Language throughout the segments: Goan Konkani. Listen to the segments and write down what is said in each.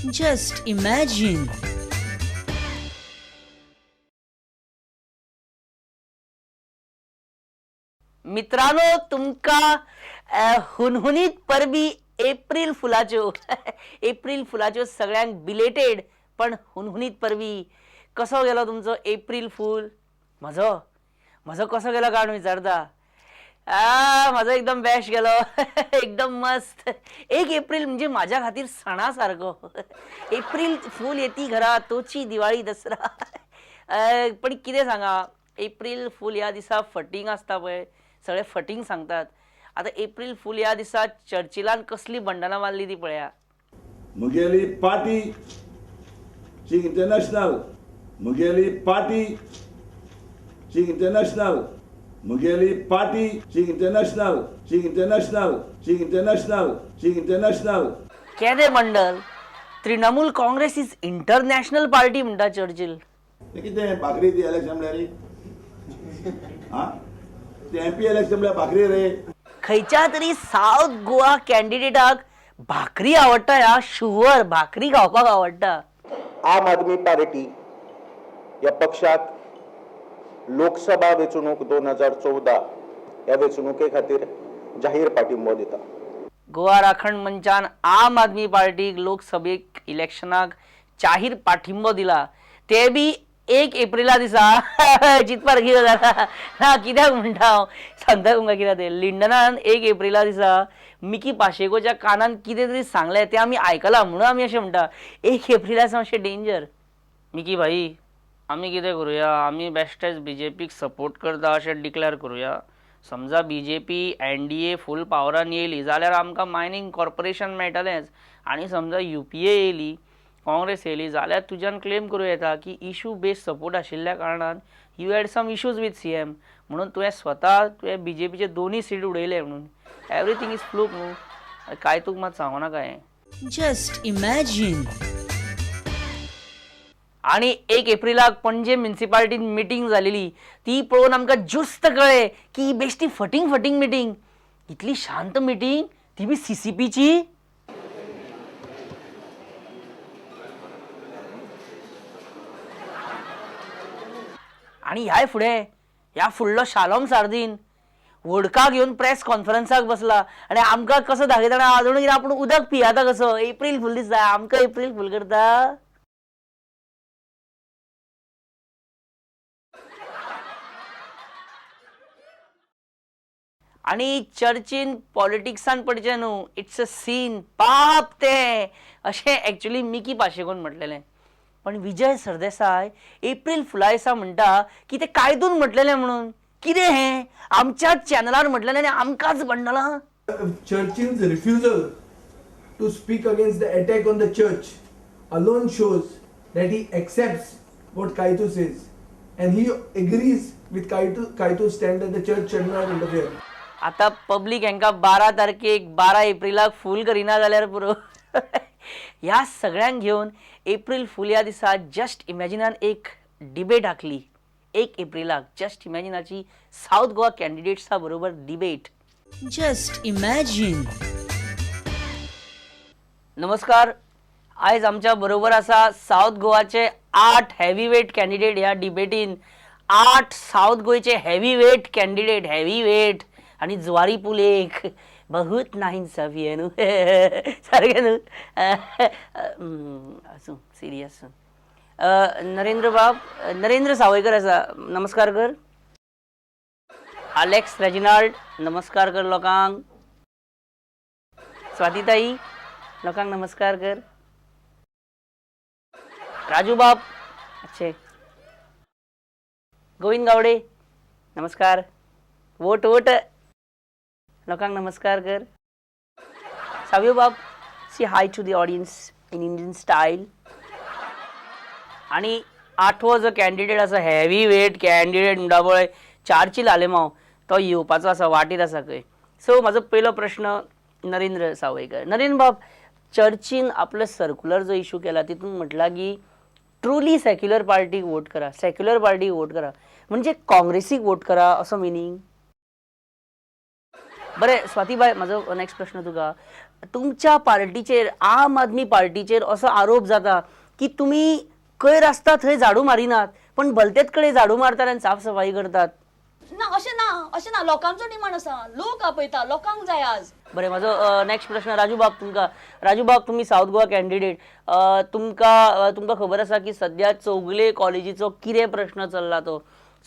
Just imagine. मित्रांनो, तुमका हुनहुनीत परबी एप्रिल फुलाच्यो. एप्रिल फुलाच्यो सगळ्यांक बिलेटेड पण हुनहुनीत परबी. कसो गेलो तुमचो एप्रिल फूल? म्हजो म्हजो कसो गेलो काण विचारता? आ, म्हजो एकदम बेस्ट गेलो. एकदम मस्त. 1 एप्रिल म्हणजे माझ्या खातीर सणा सारको. एप्रिल फूल येती घरा तोची दिवाळी दसरा. पण कितें सांगा, एप्रिल फूल ह्या दिसा फटींग आसता पळय, सगळे फटींग सांगतात. आतां एप्रिल फूल ह्या दिसा चर्चिलान कसली बंडलां मारली ती पळया. म्हगेली पार्टी ची इंटरनॅशनल, म्हगेली पार्टी ची इंटरनॅशनल, म्हगेली पार्टी ची इंटरनॅशनल, ची इंटरनॅशनल, ची इंटरनॅशनल, ची इंटरनॅशनल. केदें bundle! Trinamool Congress is international party म्हणटा चर्चिल. तें कितें भाकरी ती इलेक्शन म्हळ्यार? आं, ते एम पी इलेक्शन म्हळ्यार भाकरी रे. खंयच्या तरी सावथ गोवा कॅन्डिडेटाक भाकरी आवडटा. ह्या शुवर भाकरी खावपाक आवडटा. आम आदमी पार्टी ह्या पक्षाक लोकसभा वेंचणूक 2014 ह्या वेंचणुके खातीर जाहीर पाठिंबो दिता. गोवा राखण मंचान आम आदमी पार्टीक लोकसभेक इलेक्शनाक जाहीर पाठिंबो दिला, ते बी 1 एप्रिला दिसा. चिंतपार कितें जाला ना, कित्याक म्हणटा हांव सांगता तुमकां कित्याक तें. लिंडनान 1 एप्रिला दिसा मिकी पाशेकोच्या कानान कितें तरी सांगलें, तें आमी आयकलां म्हणून आमी अशें म्हणटा. 1 एप्रिला दिसा मातशें डेंजर. मिकी भाई, आमी कितें करुया, आमी बेश्टेच बी जे पीक सपोर्ट करता अशें डिक्लेर करुया. समजा B J P N D A full पावरान येयली जाल्यार आमकां मायनींग कॉर्पोरेशन मेळटलेंच, आनी समजा यू पी ए येयली, काँग्रेस येयली जाल्यार तुज्यान क्लेम करूं येता की इशू बेस्ड सपोर्ट आशिल्ल्या कारणान you had some issues with C M, म्हणून तुवें स्वता तुवें बी जे पीचे 2 सीट उडयले म्हणून. एवरीथींग is fluke न्हू. काय तुका मात सांगू नाका हें. Just imagine. आणि 1 एप्रिलाक पणजे म्युनिसिपालिटीन मिटींग जालेली ती पळोवन आमकां ज्युस्त कळ्ळें की ही बेश्टी फटींग फटींग मिटींग. इतली शांत मिटींग, ती बी सी सी पीची. आणि ह्याय फुडें ह्या फुडलो शालोम सार्दीन वोडका घेवन प्रेस कॉन्फरन्साक बसला आनी आमकां कसो दाखयता आजून कितें आपूण उदक पियाता कसो. एप्रिल फूल दिसता आमकां, एप्रिल फूल करता. आनी चर्चीन पॉलिटिक्सान पडचें न्हू, it's a scene, पाप तें, अशें एक्चुली मिकी पाशेकोन म्हटलेलें. पण विजय सरदेसाय एप्रिल फुला दिसा म्हणटा की तें कायदून म्हटलेलें म्हणून. कितें हें आमच्याच चॅनलार म्हटलेलें आनी आमकांच बंडलां. Churchill's refusal to speak against the attack on the church alone shows that he accepts what Kaitu says and he agrees with Kaitu's stand that the church should not interfere. आतां पब्लीक हांकां 12 तारखेक 12 एप्रिलाक फूल करिना जाल्यार पुरो. ह्या सगळ्यांक घेवन एप्रिल फूल ह्या दिसा जस्ट इमॅजिनान एक डिबेट आखली. 1 एप्रिलाक जस्ट इमॅजिनाची सावथ गोवा कॅन्डिडेट्सा बरोबर डिबेट. Just imagine. नमस्कार, आयज आमच्या बरोबर आसा सावथ गोवाचे 8 हेवी वेट कॅन्डिडेट. ह्या डिबेटीन 8 सावथ गोंयचे heavy weight candidate, heavy weight आनी जुवारी पूल एक बहुत नाइंसाफी आहे न्हू. सारकें न्हू. आसूं, सिरियस. नरेंद्र बाब, नरेंद्र सावयकर आसा, नमस्कार कर. आलेक्स रेजिनाल्ड, नमस्कार कर लोकांक. स्वातीताई, लोकांक नमस्कार कर. राजू बाब, अच्छे. गोविंद गावडे, नमस्कार. वोट वोट, लोकांक नमस्कार कर. सावियो बाब, say hi to the audience in Indian style. आणि 8वो जो कॅन्डिडेट आसा, हेवी वेट कॅन्डिडेट म्हणटा पळय, चार्चील आलेमांव, तो येवपाचो आसा, वाटेर आसा खंय. सो म्हाजो पयलो प्रश्न नरेंद्र सावयकर. नरेंद्र बाब, चर्चीन आपलो सर्कुलर जो इशू केला तितून म्हटलां की ट्रुली सेक्युलर पार्टीक वोट करा, सेक्युलर पार्टीक वोट करा, म्हणजे काँग्रेसीक वोट करा असो मिनींग. बरें स्वातीबाय, म्हाजो नेक्स्ट प्रश्न तुका. तुमच्या पार्टीचेर, आम आदमी पार्टीचेर असो आरोप जाता की तुमी कयर आसता थंय झाडू मारिनात, पण भलतेच कडेन झाडू मारतात आनी साफ सफाई करतात. ना, अशें ना, अशें ना. लोकांचो डिमांड आसा, लोक आपयता, लोकांक जाय आज. बरें, म्हाजो नेक्स्ट प्रश्न राजू बाब तुमकां. राजू बाब, तुमी सावथ गोवा कॅन्डिडेट, तुमकां तुमकां खबर आसा की सद्या चौगुले कॉलेजीचो कितें प्रश्न चल्ला तो.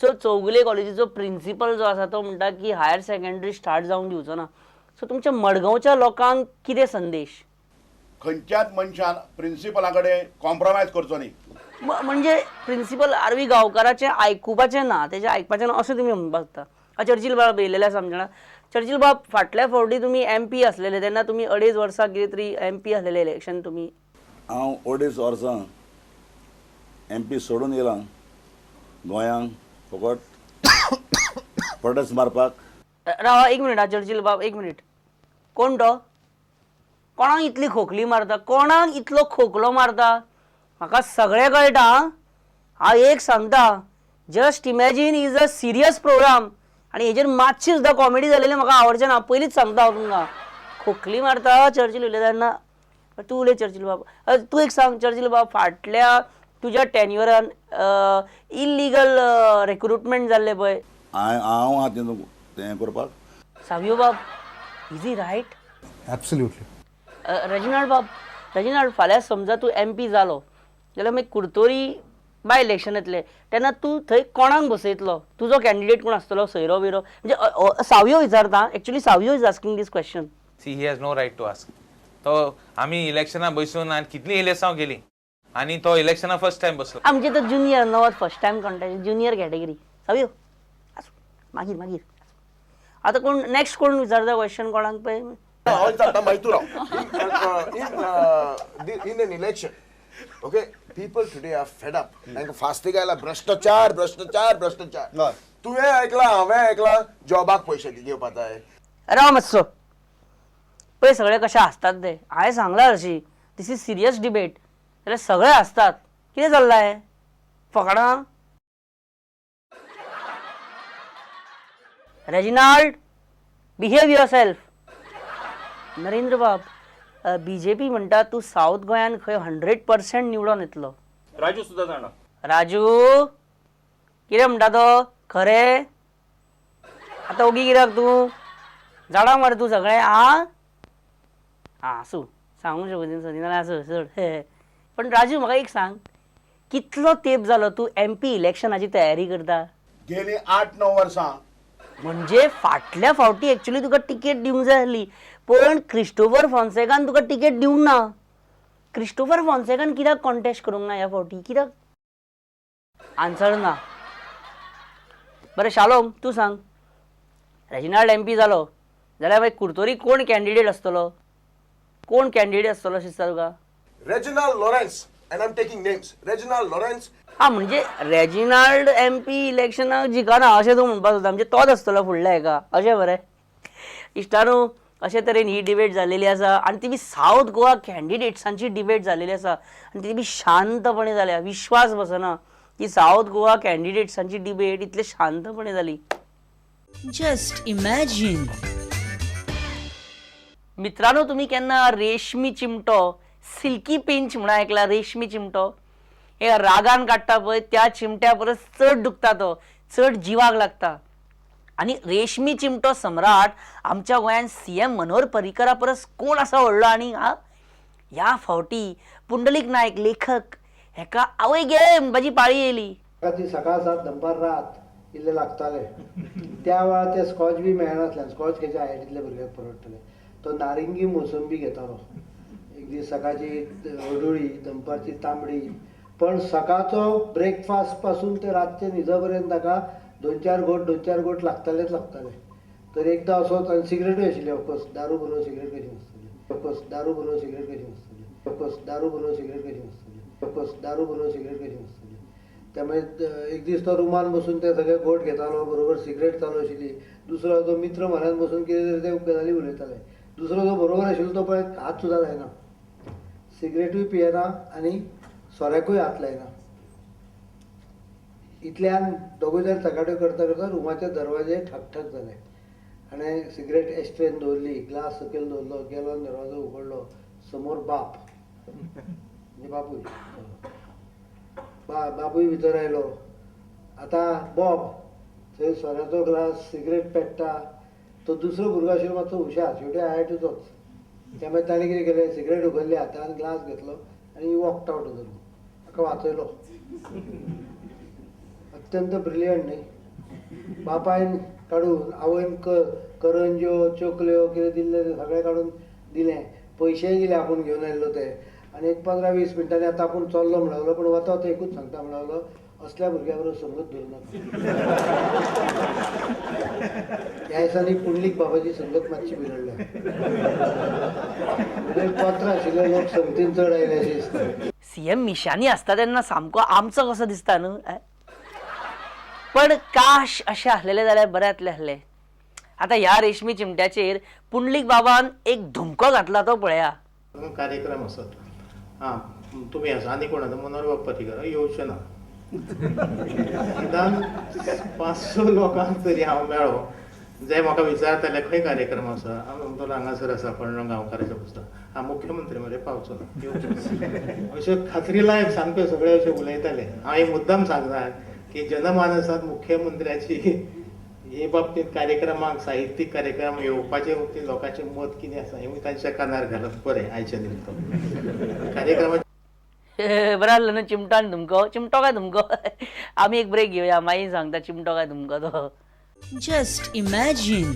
सो चौगुले कॉलेजीचो प्रिंसिपल जो आसा तो म्हणटा की हायर सेकंडरी स्टार्ट जावंक दिवचो ना. सो तुमच्या मडगांवच्या लोकांक कितें संदेश? खंयच्याच मनशान प्रिंसिपला कडेन कॉम्प्रोमायज करचो न्ही. म्हणजे प्रिंसिपल आर व्ही गांवकाराचें आयकुपाचें ना, तेजें आयकपाचें ना अशें तुमी म्हणपाक सोदता. चर्चिल बाब येयलेले आसा आमच्या वांगडा. चर्चिल बाब, फाटल्या फावटी तुमी एम पी आसलेले तेन्ना तुमी 2.5 वर्सां कितें तरी एम पी आसलेले इलेक्शन तुमी. हांव 2.5 वर्सां एम पी सोडून येयलां गोंयांक फकत प्रोटेस्ट मारपाक. राव एक मिनिट, चर्चिल बाब एक मिनिट. कोण तो? कोणाक इतली खोकली मारता? कोणाक इतलो खोकलो मारता? म्हाका सगळें कळटा. हांव एक सांगता, just imagine is a serious programme आनी हेजेर मातशी सुद्दां कॉमेडी जालेली म्हाका आवडचें ना, पयलींच सांगता हांव तुमकां. खोकली मारता चर्चिल उलयता तेन्ना. तूं उलय चर्चिल बाब. तूं एक सांग चर्चिल बाब, फाटल्या तुज्या टेन्युअरान इल्लिगल रिक्रुटमेंट जाल्लें पळय. हांव आहा तें करपाक. सावियो बाब, is he right? Absolutely. Reginald बाब, रेजिनाल्ड, फाल्यां समजा तूं एम पी जालो जाल्यार मागीर कुर्तोरी बाय इलेक्शन येतलें तेन्ना तूं थंय कोणाक बसयतलो? तुजो कॅन्डिडेट कोण आसतलो? सोयरो बिरो? म्हणजे सावियो विचारता, actually Savio is asking this question. See, he has no right to ask. तो आमी इलेक्शना बसून आनी कितलीं इलेक्सांव गेली आनी तो इलेक्शना फर्स्ट टायम बसलो. आमचे तर ज्युनियर नवत first time contest, junior category. Savio आसूं, मागीर मागीर आतां कोण नेक्स्ट कोण विचारता क्वेश्चन कोणाक पळय. हांव विचारता मागीर तूं राव. In an election, okay, people today are fed up. तांकां फास्तीक आयला भ्रश्टाचार भ्रश्टाचार भ्रश्टाचार. तुवें आयकलां, हांवें आयकलां, जॉबाक पयशे घेवपा जाय. राव मातसो, पळय सगळे कशे हांसतात ते. हांवें सांगलां हरशीं this is serious debate, जाल्यार सगळे हांसतात. कितें चल्लां हें फकाणां? Reginald, behave your self. Narendra बाब, बीजेपी म्हणटा तूं सावथ गोंयान खंय 100% निवडोन येतलो. राजू सुद्दां जाणा. राजू कितें म्हणटा तो? खरें? आतां ओगी कित्याक तूं? जाणा मरे तूं सगळें? आं आं आसूं, सांगूंक शकना सदी नाल्यार आसूं सोड. पण राजू म्हाका एक सांग, कितलो तेंप जालो तूं एम पी इलेक्शनाची तयारी करता? गेली 8-9 वर्सां. म्हणजे फाटल्या फावटी एक्चुअली तुका तिकेट दिवंक जाय आसली, पण क्रिस्टोफर फोन्सेकान तुका तिकेट दिवंक ना. क्रिस्टोफर फोन्सेकान कित्याक कॉन्टेस्ट करूंक ना ह्या फावटी? कित्याक? आन्सर ना. बरें शालोम, तूं सांग, रेजिनाल्ड एम पी जालो जाल्यार मागीर कुर्तोरी कोण कॅन्डिडेट आसतलो? कोण कॅन्डिडेट आसतलो अशें दिसता तुका? Reginald Lawrence, and I am taking names. Reginald Lawrence. हा, म्हणजे रेजिनाल्ड एम पी इलेक्शनाक जिखना अशें तूं म्हणपाक सोदता, म्हणजे तोच आसतलो फुडल्या हेका अशें? बरें इश्टानू, अशे तरेन ही डिबेट जाल्लेली आसा आनी ती बी सावथ गोवा कॅन्डिडेट्सांची डिबेट जाल्लेली आसा आनी ती बी शांतपणे जाल्या. विश्वास बसना की सावथ गोवा कॅन्डिडेट्सांची डिबेट इतले शांतपणे जाली. Just imagine. मित्रांनो, तुमी केन्ना रेशमी चिमटो, सिल्की पिंच म्हणून आयकला? रेशमी चिमटो हे रागान काडटा पळय, त्या चिमट्या परस चड दुखता तो, चड जिवाक लागता. आनी रेशमी चिमटो सम्राट आमच्या गोंयान सी एम मनोहर पर्रीकरा परस कोण आसा व्हडलो? आनी ह्या फावटी पुंडलीक नायक लेखक हेका आवय गे म्हणपाची पाळी येयली. ती सकाळ सात दनपार रात इल्ले लागताले. त्या वेळार ते स्कॉच बी मेळनासले. स्कॉच खंयच्या आयआयटींतल्या भुरग्याक परवडटले. तो नारिंगी मोसंबी घेतालो. एक दीस सकाळची हळडुळी, दनपारची तांबडी, पण सकाळचो ब्रेकफास्ट पासून ते रातचे न्हिद पर्यंत ताका 2-4 घोट 2-4 घोट लागतालेच लागताले. तर एकदां असो सिगरेटूय आशिल्ली, ऑफकोर्स दारू बरोबर सिगरेट कशी नासतली, ऑफकोर्स दारू बरोबर सिगरेट कशी नासतली, ऑफकोर्स दारू बरोबर सिगरेट कशी नासतली, ऑफकोर्स दारू बरोबर सिगरेट कशी नासतली. त्यामुळे एक दीस तो रुमान बसून ते सगळे घोट घेतालो, बरोबर सिगरेट चालू आशिल्ली. दुसरो तो मित्र म्हऱ्यान बसून कितें तरी ते गजाली उलयताले. दुसरो जो बरोबर आशिल्लो तो पळय हात सुद्दां लायना, सिगरेटूय पियेना आनी सोऱ्याकूय हात लायना. इतल्यान दोगूय जाण चकाट्यो करता करता रुमाचे दरवाजे ठकठक जाले. हाणें सिगरेट एस्ट्रेन दवरली, ग्लास सकयल दवरलो, गेलो आनी दरवाजो उगडलो, समोर बाप म्हणजे बापूय. बापूय भितर आयलो. आतां बॉब थंय सोऱ्याचो ग्लास सिगरेट पेट्टा. तो दुसरो भुरगो आशिल्लो मातसो हुशार, शेवटी आयआयटीचोच. त्यामुळे ताणें कितें केलें, सिगरेट उगडली हातान, ग्लास घेतलो आनी walked out of the room. ताका वाचयलो. अत्यंत ब्रिलियंट न्ही. बापायन काडून आवयन करंज्यो चोकल्यो कितें दिल्लें तें सगळें काडून दिलें, पयशेय दिले आपूण घेवन आयल्लो ते. आनी एक 15-20 मिनटांनी आतां आपूण चल्लो म्हण लागलो, पूण वता वता एकूच सांगता म्हण लागलो, असल्या भुरग्या बरोबर संगत धरूं नाका. ह्या दिसांनी पुंडलीक बाबाची संगत मातशी बिगडल्या, म्हणजे पत्र आशिल्ले लोक संगतीन चड आयले अशें दिसता. सीएम मिशानी आसता तेन्ना सामको आमचो कसो दिसता न्हू. पण काश अशें आसलेलें जाल्यार बरें जातलें आसलें. आतां ह्या रेशमी चिमट्याचेर पुंडलीक बाबान एक धुमको घातला तो पळया. कार्यक्रम आसत, आं तुमी आसा आनी कोण आसा, मनोहर बाब पर्रीकर येवचें ना. निदान 500 लोकांक तरी हांव मेळ्ळो जे म्हाका विचारताले खंय कार्यक्रम आसा. हांव म्हणटलो हांगासर आसा पण गांवकाराचें पुस्तक. हांव मुख्यमंत्री मरे पावचो ना, येवचो ना, अशें खात्री लायक सामकें सगळे अशें उलयताले. हांव हे मुद्दाम सांगता की जनमानसांत मुख्यमंत्र्याची हे बाबतींत कार्यक्रमाक, साहित्यीक कार्यक्रम येवपाचे बाबतींत लोकांचें मत कितें आसा हें तांच्या कानार घालप बरें आयच्या निमतान कार्यक्रमाक. बरें आसलें न्हू चिमटो आनी धुमको. चिमटो काय धुमको? आमी एक ब्रेक घेवया, मागीर सांगता चिमटो काय धुमको तो. Just imagine.